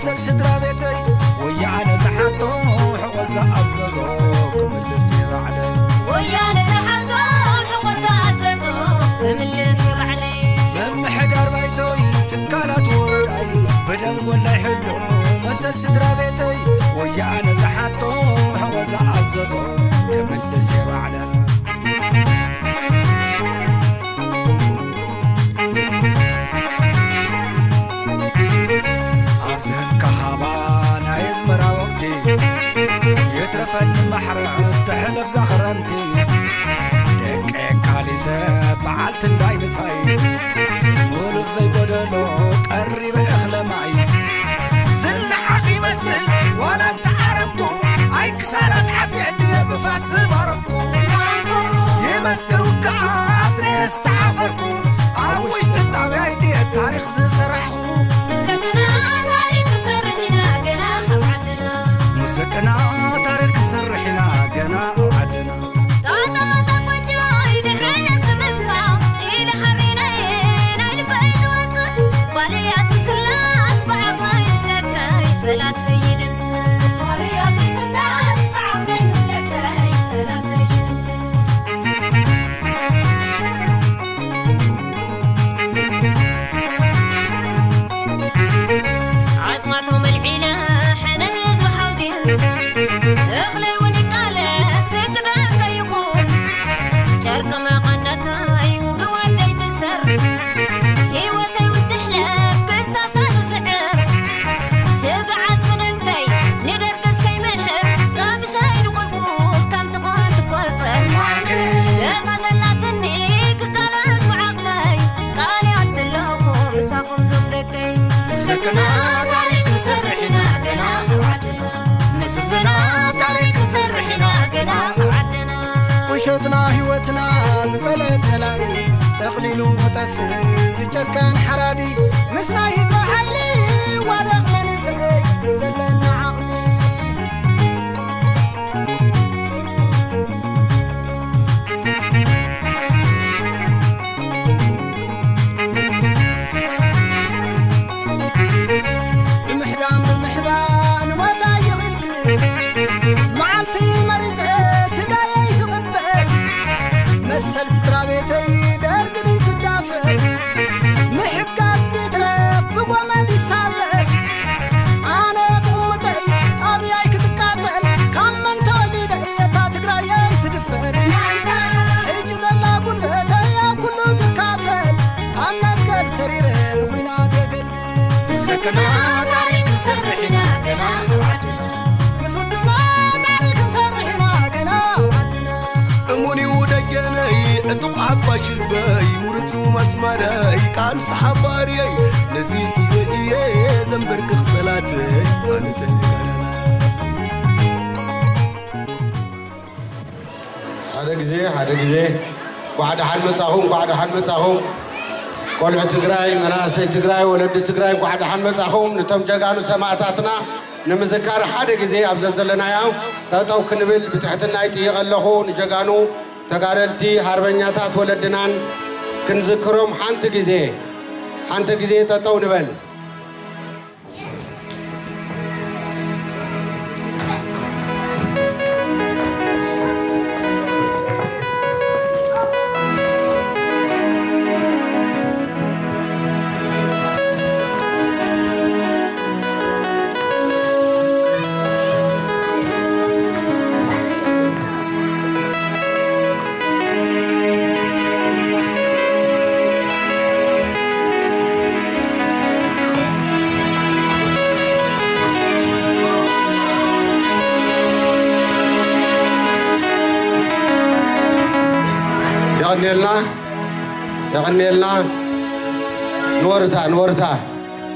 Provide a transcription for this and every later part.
መሰል ስድራ ቤተይ ወያነ ዝሓቶ ሕቆ ዝኣዘዞ ክምልስ እየ ባዕለይ። ወያነ ዝሓቶ ሕቆ ዝኣዘዞ ክምልስ እየ ባዕለይ። ምምሕዳር ባይቶይ ትካላት ወረዳይ ብደንጎላይ ሕሎ መሰል ስድራ ቤተይ ወያነ ዝሓቶ ሕቆ ዝኣዘዞ ክምልስ እየ ባዕለይ። ኣብዚ ህካ ሃባ ናይ ኣዝመራ ወቕቲ ይትረፈኒ ማሕረስ ትሕለፍ ዛኽረምቲ ደቂ ካሊሰ በዓልቲ እንዳይ ምሳይ ሙሉእ ዘይጎደሎ ቀሪበ እኽለ ማይ ዝነዓቕ ይመስል ዋላ እንተዓረብኩ ኣይ ክሳራት ዓጽየ ድየ ብፋስ ባረኹ ይመስክር ውግኣት ዝተዓፈርኩ ኣብ ውሽጢ ጣብያይ ድየ ታሪኽ ዝሰራሕኹ። ምስረቅና ታሪኽ ክንሰርሕ ኢና ገና ኣብ ዓድና። ምስረቅና ታሪኽ ክንሰርሕ ኢና ገና ኣብ ዓድና። ጣጣ ማጣ ቆንጆ ይድሕረና ክምንፋ ኢለ ሓሬናይ ናይ ልበይ ዝወፅእ ባልያቱ ስላስ ብዓቕመይ ምስለካይ ሰላት ይድምስ። ባልያቱ ስላስ ብዓቕመይ ምስለካይ ሰላት ይድምስ። ዓጽማቶም ኣልዒለ ሕነ ህዝቢ ሓውዜን እኽለይ እውን ይቃለስ ክደንከ ይኹን ጨርቂ መቐነተይ ውግወደይ ትሰር ህይወተይ እውን ትሕለፍ ክሳታ ትስዕር ስግዓት ብደንከይ ንደርግስ ከይምሕር ካብ ሻሂ ንቁልቁል ከም ትኾን ትቆጸር እታ ዘላትኒ ክቃለስ ብዓቕመይ ቃል ያትለኹ ምሳኹም ዞም ደቀይ ምስ ደቅና ታሪክ ክንሰርሕ ኢና ገና ኣብ ዓድና ምስ ህዝብና ታሪክ ክንሰርሕ ኢና ገና ኣብ ዓድና ቁሸትና ህይወትና ዝጸለአ ጸላኢ ጠቕሊሉ ክጠፍእ ዝጨከን ሓራዲ ምስ ናይ ህዝቢ ሓይሊ ዋደቕ መንእሰይ ብዘለና ዓቕሚ ብምሕዳም ብምሕባእ ንሞት ኣይኽልክል መዓልቲ መሪፀ ስጋየይ ዝቕበል መሰል ስድራ ቤተይ ደርግን እንትዳፈር ምሕጋዝ ይትረፍ ብጎመድ ይሳበር ኣነ ብቕሙጠይ ጣብያይ ክትቃፀል ካብ መን ተወሊደ እየ እታ ትግራየይ ትድፈር ሕጂ ዘላ ጉልበተይ ኣብ ኩሉ ትካፈል ኣብ መትከል ተሪረ ንኹናት የገልግል ምስ ደቅና ታሪክ ክንሰርሕ ኢና ገና ኣብ ዓድና ምስ ውድና ታሪክ ክንሰርሕ ኢና ገና ኣብ ዓድና እሙን እዩ ደገነይ ዕጡቕ ሓፋሽ ህዝበይ ሙርፅኡ መስመረይ ቃልሲ ሓባርየይ ነዚ ሒዘ እየ ዘንበርክኽ ፀላተይ ኣነ ተጋዳላይ ሓደ ግዜ ሓደ ግዜ እንኳዕ ደሓን መጻኹም እንኳዕ ደሓን መጻኹም ቆልዑ ትግራይ መናእሰይ ትግራይ ወለዲ ትግራይ እንኳዕ ደሓን መጻኹም ንቶም ጀጋኑ ሰማእታትና ንምዝካር ሓደ ግዜ ኣብ ዘዘለናዮ ጠጠው ክንብል ብትሕትና ይጥይቕ ኣለኹ ንጀጋኑ ተጋደልቲ ሃርበኛታት ወለድናን ክንዝክሮም ሓንቲ ግዜ ሓንቲ ግዜ ጠጠው ንበል። የቐንየልና የቐንየልና ንወርታ ንወርታ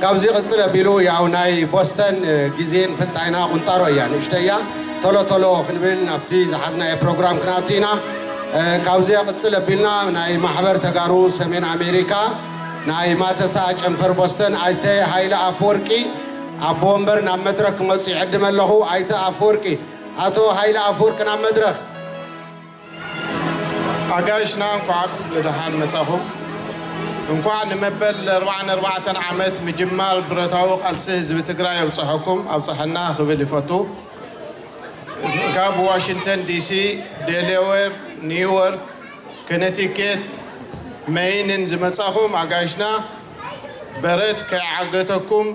ካብዚ ቅፅል ኣቢሉ ያው ናይ ቦስተን ግዜ ንፈልጣ ኢና ቁንጣሮ እያ ንእሽተ እያ ቶሎ ቶሎ ክንብል ናብቲ ዝሓዝናዮ ፕሮግራም ክንኣቱ ኢና ካብዚ ቅፅል ኣቢልና ናይ ማሕበር ተጋሩ ሰሜን ኣሜሪካ ናይ ማተሳ ጨንፈር ቦስተን ኣይተ ሃይለ ኣፈወርቂ ኣቦ ወንበር ናብ መድረክ ክመፁ ይዕድም ኣለኹ ኣይተ ኣፈወርቂ ኣቶ ሃይለ ኣፈወርቂ ናብ መድረክ ኣጋይሽና እንኳዕ ብደሓን መጻኹም። እንኳዕ ንመበል ኣርባዓን ኣርባዕተን ዓመት ምጅማር ብረታዊ ቃልሲ ህዝቢ ትግራይ ኣብፀሐኩም ኣብፀሐና ክብል ይፈቱ። ካብ ዋሽንግተን ዲሲ፣ ዴላዌር፣ ኒውዮርክ፣ ኮነቲኬት፣ መይንን ዝመፃኹም ኣጋይሽና በረድ ከይዓገተኩም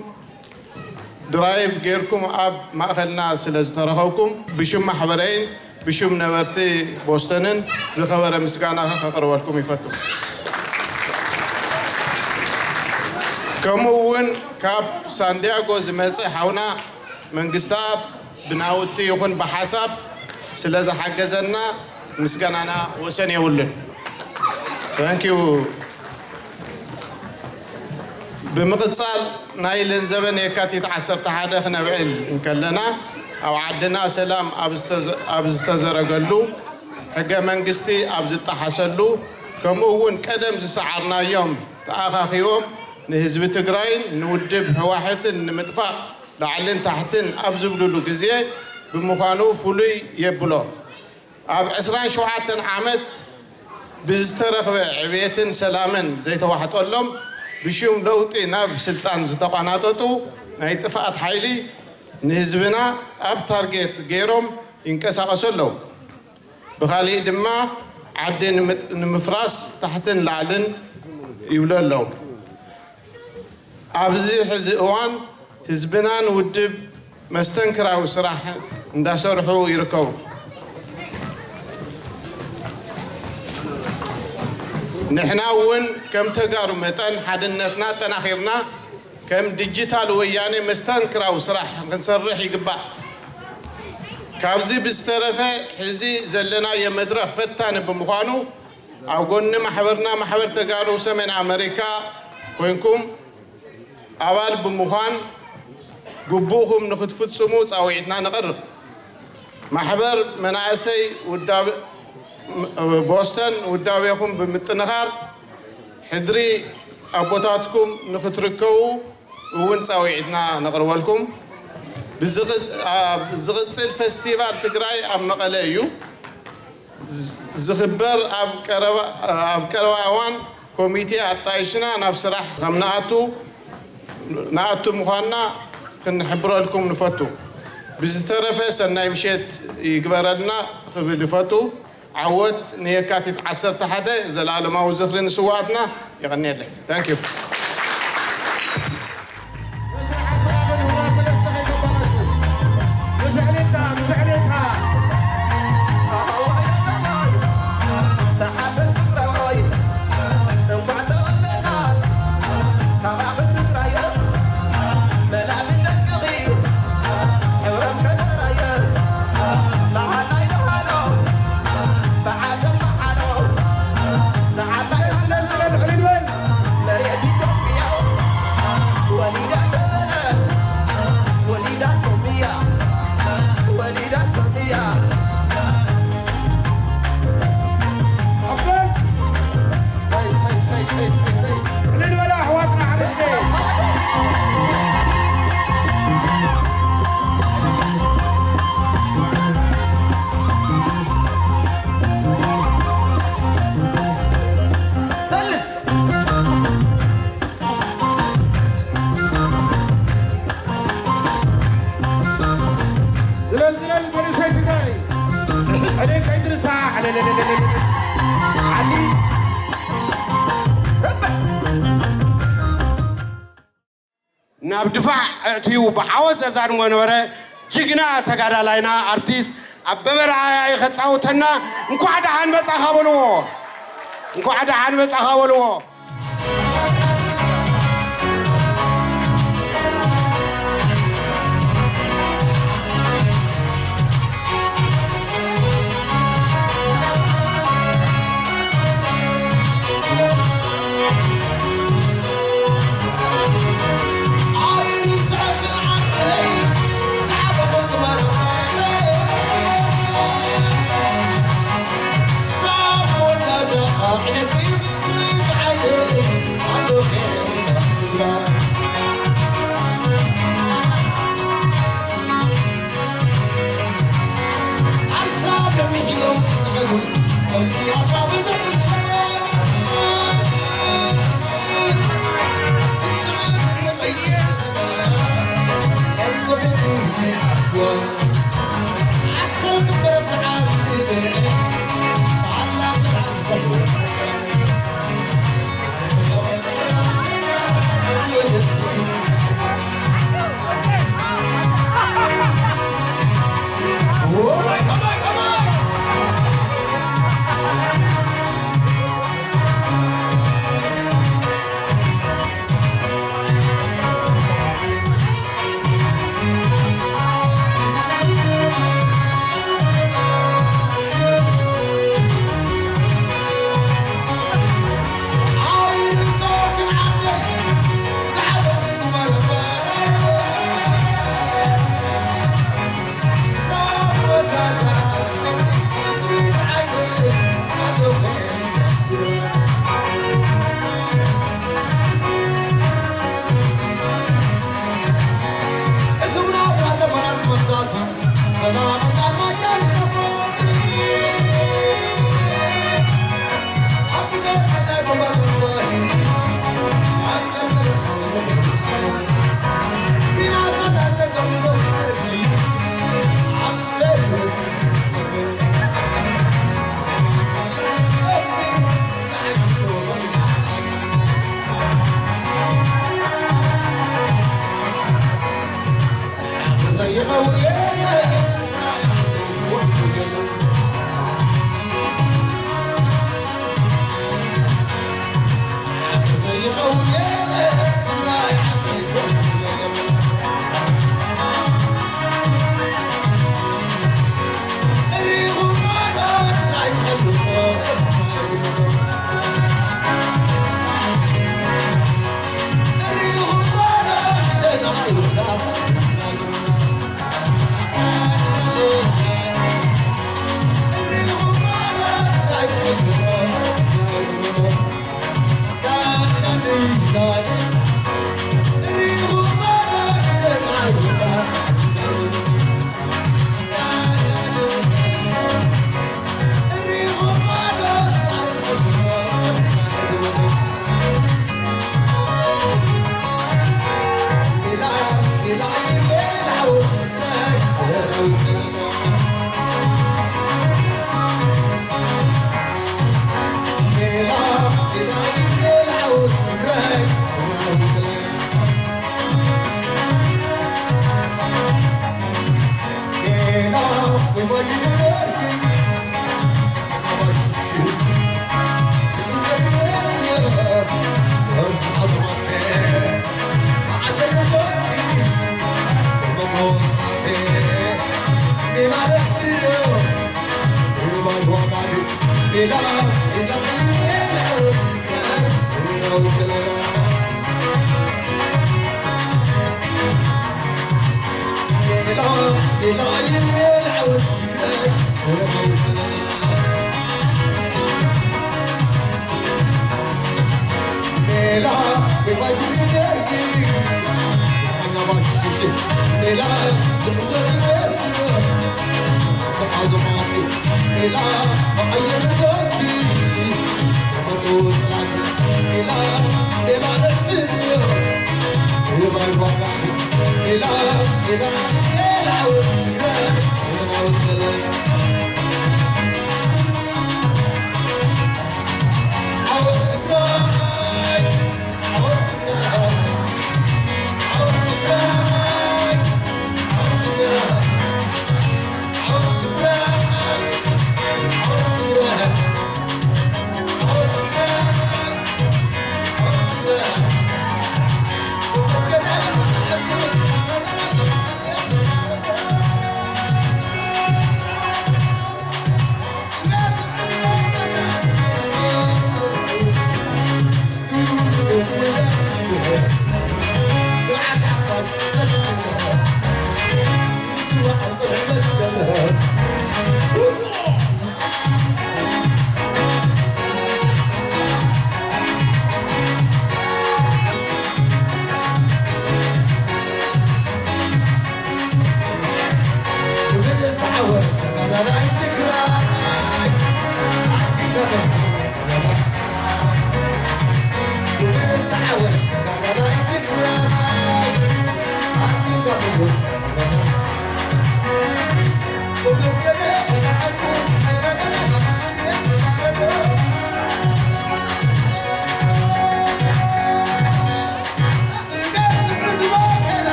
ድራይቭ ጌርኩም ኣብ ማእኸልና ስለ ዝተረኸብኩም ብሽም ማሕበረይን ብሽም ነበርቲ ቦስተንን ዝኸበረ ምስጋና ከቕርበልኩም ይፈቱ። ከምኡ እውን ካብ ሳንዲያጎ ዝመፀ ሓውና መንግስተኣብ ብናውቲ ይኹን ብሓሳብ ስለ ዝሓገዘና ምስጋናና ወሰን የብሉን። Thank you። ብምቕጻል ናይ ለንዘበን የካቲት ዓሰርተ ሓደ ክነብዕል እንከለና ኣብ ዓድና ሰላም ኣብ ዝተዘ- ኣብ ዝተዘረገሉ፣ ሕገ መንግስቲ ኣብ ዝጠሓሰሉ፣ ከምኡ እውን ቀደም ዝሰዓርናዮም ተኣኻኺቦም ንህዝቢ ትግራይን ንውድብ ህዋሕትን ንምጥፋእ ላዕልን ታሕትን ኣብ ዝብሉሉ ግዜ ብምዃኑ ፍሉይ የብሎ። ኣብ ዕስራን ሸውዓተን ዓመት ብዝተረኽበ ዕብየትን ሰላምን ዘይተዋሕጠሎም ብሽም ለውጢ ናብ ስልጣን ዝተቋናጠጡ ናይ ጥፍኣት ሓይሊ ንህዝብና ኣብ ታርጌት ገይሮም ይንቀሳቐሱ ኣለዉ። ብኻሊእ ድማ ዓዲ ንምጥ- ንምፍራስ ታሕትን ላዕልን ይብሉ ኣለዉ። ኣብዚ ሕዚ እዋን ህዝብናን ውድብ መስተንክራዊ ስራሕ እንዳሰርሑ ይርከቡ። ንሕና እውን ከም ተጋሩ መጠን ሓድነትና ኣጠናኺርና ከም ዲጂታል ወያኔ መስተንክራዊ ስራሕ ክንሰርሕ ይግባእ። ካብዚ ብዝተረፈ ሕዚ ዘለናዮ መድረኽ ፈታኒ ብምዃኑ ኣብ ጎኒ ማሕበርና ማሕበር ተጋሩ ሰሜን ኣመሪካ ኮይንኩም ኣባል ብምዃን ግቡእኹም ንክትፍጽሙ ጻውዒትና ነቕርብ። ማሕበር መናእሰይ ውዳበ- ቦስተን ውዳቤኹም ብምጥንኻር ሕድሪ ኣቦታትኩም ንክትርከቡ እውን ጻውዒትና ነቕርበልኩም። ብዝቕጽ- ኣብ ዝቕጽል ፈስቲቫል ትግራይ ኣብ መቐለ እዩ። ዝኽበር ኣብ ቀረባ እዋን ኮሚቴ ኣጣይሽና ናብ ስራሕ ከም ንኣቱ ምዃንና ክንሕብረልኩም ንፈቱ። ብዝተረፈ ሰናይ ምሸት ይግበረልና ክብል ይፈቱ። ዓወት ንየካቲት ዓሰርተ ሓደ። ዘላለማዊ ዝኽሪ ንስዋኣትና። የቐንየለይ። Thank you። ናብ ድፋዕ ኣእትዩ ብዓወት ዘዛንሞ ነበረ። ጅግና ተጋዳላይና ኣርቲስት ኣበበ ረኣያ ይኸጻውተና። እንኳዕ ደሓን መጻኻ በልዎ። እንኳዕ ደሓን መጻኻ በልዎ።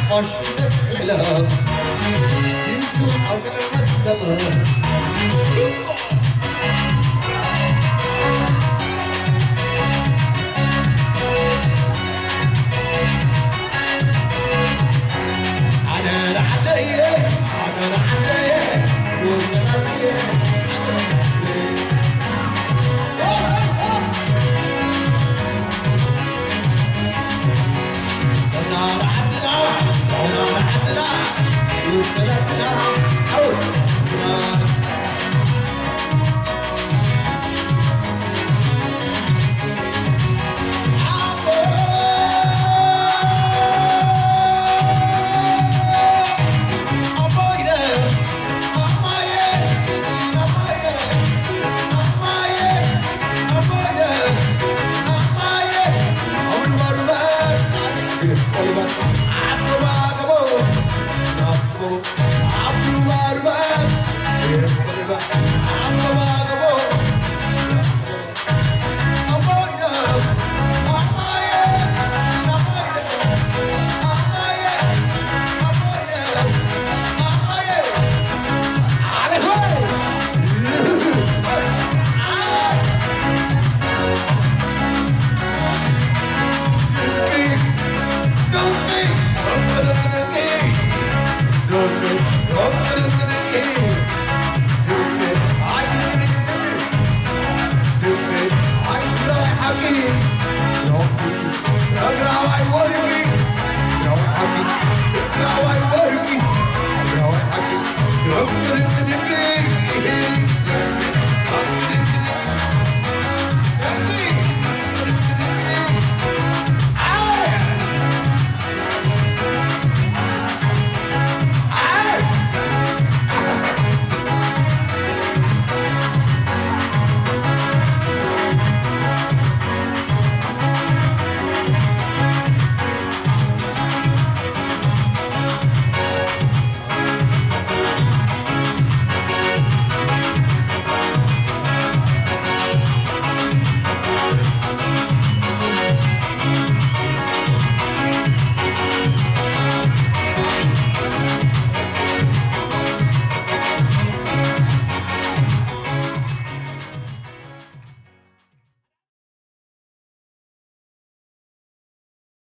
ፋሽን ተክለ ይሱ ኣብ ቅድመት ገለ ኣነ ንዓደየ ኣነ ንዓደየ ወሰናትየ ኣነ ንዓደየ